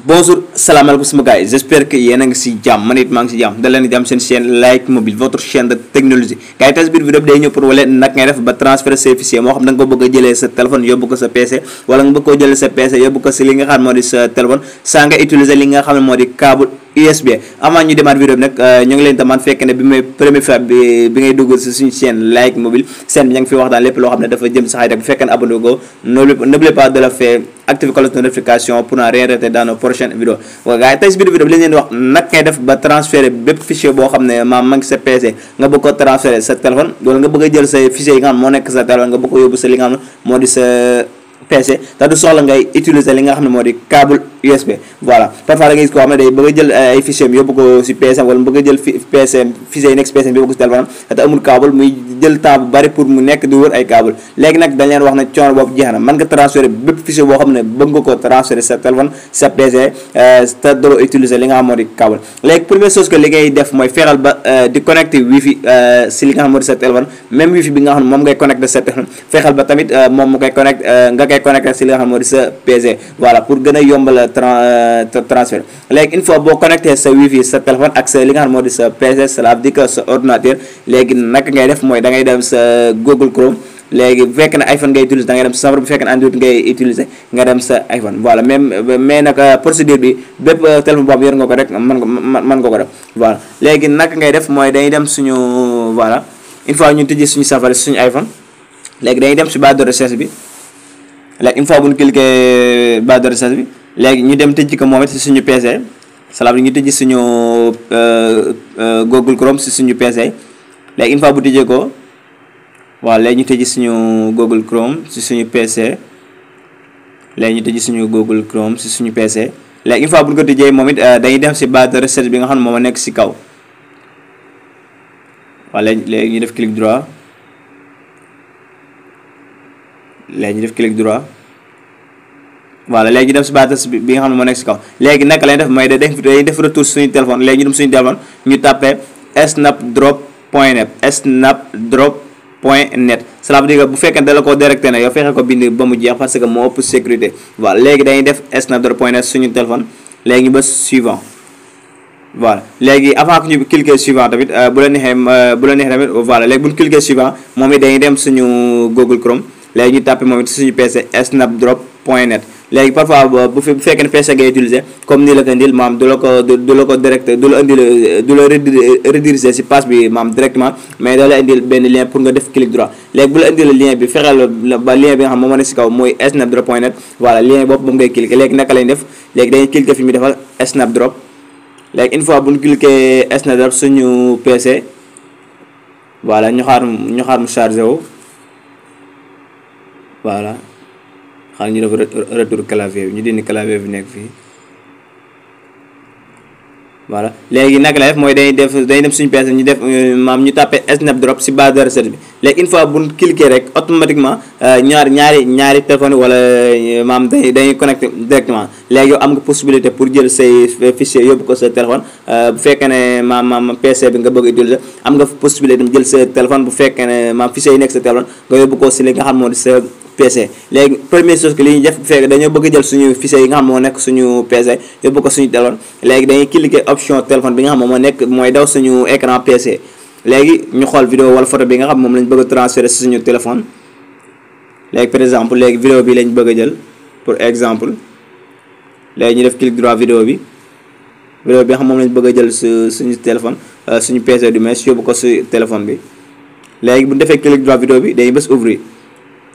Bonjour, salam alaikum sama gars, j'espère que yéen a ngi si jàmm man it maa ngi si jàmm da leen di jàmm seen chaîne Like Mobile votre chaîne de technologie gars yi tey biir vidéo bi day ñëw pour wala nag ngay def ba transférer ses fichiers moo xam da nga ko bëgg a jëlee sa téléphone yóbbu ko sa PC wala nga bëgg koo jëlee sa PC yóbbu ko si li nga xam moo di sa téléphone saa nga utiliser li nga xam ne moo di câble USB. Avant ñu démarrer vidéo bi nag ñu ngi leen tamaan fekk ne bi may première fois bi ngay dugg si suñu chaîne Like Mobile chaîne bi ñu ngi fi waxtaan lépp loo xam ne dafa jëm si xayta bu fekkee ne abonné ko n'oubliez pas de le faire activer cloche de notification pour ne rien rater dans nos prochaines vidéos. waaw gars yi tey si biir vidéo bi li leen di wax nag ngay def ba transférer bépp fichier boo xam ne maam ma ngi sa PC nga bëgg ko transférer sa téléphone wala nga bëgg a jël say fichier yi nga xam moo nekk sa téléphone nga bëgg ko yóbbu sa li nga xam ne moo di sa PC te du soxla ngay utiliser li nga xam ne moo di câble USB. voilà parfois da ngay gis koo xam ne day bëgg a jël ay fichier yóbbu ko si PC wala mu bëgg a jël PC fichier yi nekk si PC bi yóbbu ko si téléphone te amul câble muy jël temps bu bari pour mu nekk di wër ay câble léegi nag dañ leen wax ne coono boobu jeex na mën nga transférer bépp fichier boo xam ne bëgg nga ko transférer sa téléphone sa PC te doo utiliser li nga xam moo di câble. léegi première chose que li ngay def mooy fexeel ba di connecter wifi si li nga xam moo di sa téléphone même wifi bi nga xam ne moom ngay connecter sa téléphone fexeel ba tamit moom mu koy connecter nga koy connecter si li nga xam moo di sa PC voilà pour gën a yombal transfert. léegi une fois boo connecté sa wifi sa téléphone ak sa li nga xam moo di sa PC cela veut dire que sa ordinateur léegi naka ngay def mooy da ngay dem sa Google Chrome léegi bu fekkee ne iPhone ngay utiliser da ngay dem sa Safari bu fekkee ne Android ngay utiliser nga dem sa iPhone voilà même mais nag procédure bi bépp téléphone boobu yor nga ko rek mën nga ko def voilà. léegi naka ngay def mooy dañuy dem suñu voilà une fois ñu tijji suñu Safari suñu iPhone léegi dañuy dem si barre de recherche bi léegi une fois bu ñu cliquer barre de recherche bi léegi ñu dem tëjji ko moom it si suñu PC cela veut dire ñu tëjji suñu Google Chrome si suñu PC léegi une fois bu tëjee ko waaw léegi ñu tëjji suñu Google Chrome si suñu PC léegi ñu tëjji suñu Google Chrome si suñu PC léegi une fois bu ñu ko tëjee moom it dañuy dem si barre de recherche bi nga xam ne moom a nekk si kaw waaw léegi ñu def clic droit léegi ñu def clic droit voilà léegi dem si barre bi nga xam ne moo nekk si kaw léegi naka lañ def mooy day def retour suñu téléphone léegi ñu dem suñu téléphone ñu tapé snapdrop.net snapdrop.net cela veut dire que bu fekkee ne da la ko directé ne yow fexe ko bind ba mu jeex parce que moo ëpp sécurité voilà léegi dañuy def snapdrop.net suñu téléphone léegi ñu bës suivant voilà léegi avant que ñu cliquer suivant tamit bu la neexee tamit voilà léegi bu ñu cliquer suivant moom it dañuy dem suñu Google Chrome léegi ñu tapé moom it suñu PC snapdrop.net léegi parfois bu fekkee ne PC ngay utiliser comme ni la ko indil maam du la ko directé du la rediriger si page bi maam directement mais da la indil benn lien pour nga def clic droit léegi bu la indil lien bi fexeel ba lien bi nga xam moom moo nekk si kaw mooy snapdrop.net voilà lien boobu moom ngay cliquer léegi naka lañ def léegi dañuy cliquer fi mu defal snapdrop léegi une fois bu ñu cliquer snapdrop suñu PC voilà ñu xaar mu chargé wu voilà xaaral ñu def retour clavier bi ñu dindi clavier bi nekk fii voilà léegi naka la def mooy dañuy dem suñu PC ñu def maam ñu tapé snapdrop si barre de recherche bi léegi une fois bu ñu cliquer rek automatiquement ñaari téléphone wala maam dañuy connecté directement léegi yow am nga possibilité pour jël say fichier yóbbu ko sa téléphone bu fekkee ne maam PC bi nga bëgg utiliser am nga possibilité dem jël sa téléphone bu fekkee ne maam fichier yi nekk sa téléphone nga yóbbu ko si li nga xam moo di sa PC léegi première chose que li ñuy def bu fekkee dañoo bëgg jël suñu fichier yi nga xam moo nekk suñu PC yóbbu ko suñu téléphone léegi dañuy cliquer option téléphone bi nga xam moo nekk mooy daw suñu écran PC léegi ñu xool vidéo wala photo bi nga xam moom lañ bëgg a transférer si suñu téléphone léegi par exemple léegi vidéo bi lañ bëgg a jël pour exemple léegi ñu def clic droit vidéo bi nga xam moom lañ bëgg a jël suñu téléphone suñu PC du moins yóbbu ko si téléphone bi léegi bu ñu defee clic droit vidéo bi dañuy bës ouvrir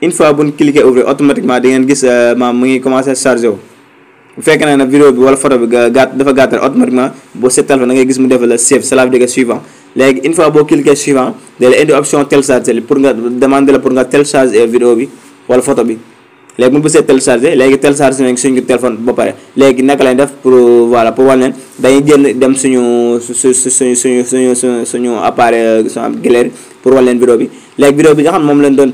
une fois bu ñu cliquer ouvrir automatiquement da ngeen gis maam mu ngi commencé chargé wu bu fekkee ne nag vidéo bi wala photo bi dafa gàtt automatiquement boo sa téléphone da ngay gis mu def la save cela veut dire que suivant léegi une fois boo cliquer suivant da lay indi option télécharger pour nga demander la pour nga télécharger vidéo bi wala photo bi léegi mu bësee télécharger léegi télécharger nañ suñu téléphone ba pare léegi naka lañ def pour voilà pour wane leen dañuy génn dem suñu appareil galerie pour wane leen vidéo bi léegi vidéo bi nga xam moom lañ doon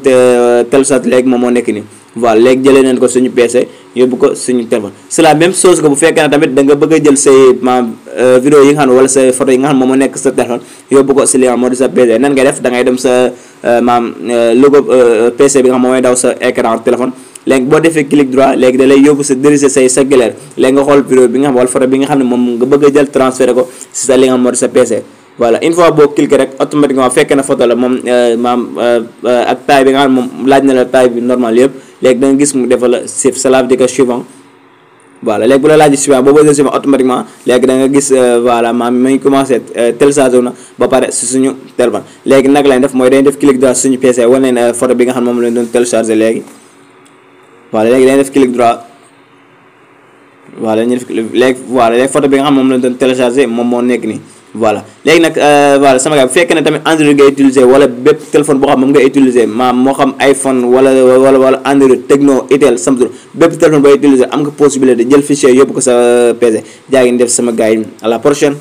télécharger léegi moom moo nekk nii voilà léegi jëlee nañ ko suñu PC yóbbu ko suñu téléphone c'est la même chose que bu fekkee ne tamit da nga bëgg a jël say maam vidéo yi nga xam ne wala say photo yi nga xam ne moom moo nekk sa téléphone yóbbu ko si li nga xam moo di sa PC nan ngay def da ngay dem sa maam logo PC bi nga xam moom mooy daw sa écran téléphone léegi boo defee clic droit léegi da lay yóbbu sa diriger sa galère léegi nga xool vidéo bi nga xam wala photo bi nga xam ne moom nga bëgg a jël transféré ko si sa li nga xam moo di sa PC. voilà une fois boo cliquer rek automatiquement fekk na photo la moom ak taille bi nga xam ne moom laaj na la taille bi normal yëpp léegi da nga gis mu defal la chiffre, cela veut dire que suivant. voilà léegi bu la laajee suivant boo bëggee suivant automatiquement léegi da nga gis voilà mi ngi commencé téléchargé na ba pare si suñu téléphone. léegi nag lañ def mooy dañuy def clic droit suñu PC wane leen photo bi nga xam ne moom lañ doon téléchargé léegi. voilà léegi dañuy def clic droit voilà ñu def léegi voilà léegi photo bi nga xam ne moom lañ doon téléchargé moom moo nekk nii. voilà léegi nag voilà sama gars bu fekkee ne tamit Android ngay utiliser wala bépp téléphone boo xam moom ngay utiliser moo xam iPhone wala Android Tecno Itel Samsung bépp téléphone booy utiliser am nga possibilité de jël fichier yóbbu ko sa PC jaa ngi def sama gars yi à la prochaine.